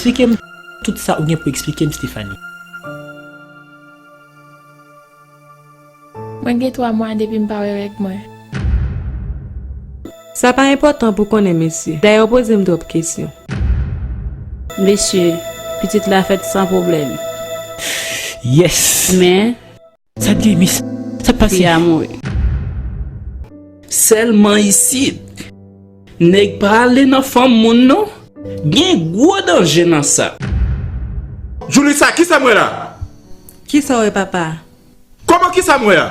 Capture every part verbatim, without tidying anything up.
Eksplike m tout sa ou gen pou eksplike m, Stephanie. Mwen gen twa mwa depi m pa wè règ mwen. Sa pa enpòtan pou konnen, mesye. Dayè, w poze m twòp kesyon. Mesye, pitit la fèt san pwoblèm. Yes! Men, Sa t gen, miss? Sa t pase? Fi a mouri. Sèlman isit. Nèg pa ale nan fanm moun non. Gen gwo danje nan sa. Julissa, kisa m wè la? Kisa w wè, papa? Kòman kisa m wè a?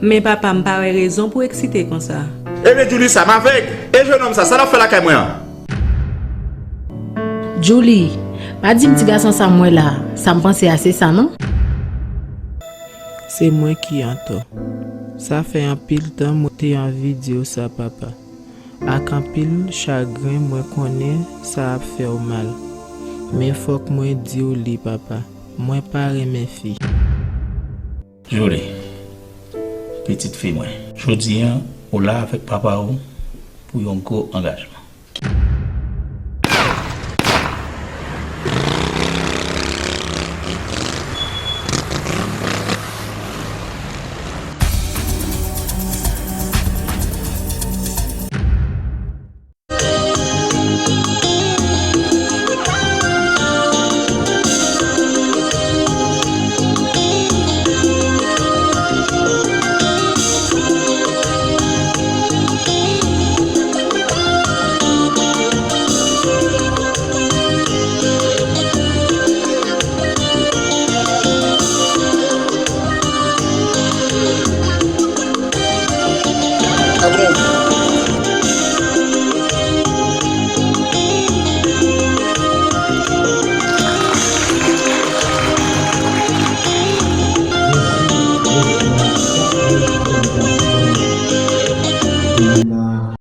Men papa, m pa wè rezon pou eksite konsa. Ebyen Julissa, m avèg. E jennonm sa, sa l ap fè lakay mwen an? Julie, pa di m ti gason sa m wè la, sa m panse a se sa non. Se mwen ki antò. Sa fè anpil tan mwen te anvi di w sa, papa. Ak anpil chagren, mwen konnen sa ap fè w mal. Men fòk mwen di w li, papa. Mwen pa renmen fi. Julie, pitit fi mwen, jodi a, ou la avèk papa w pou yon gwo angajman.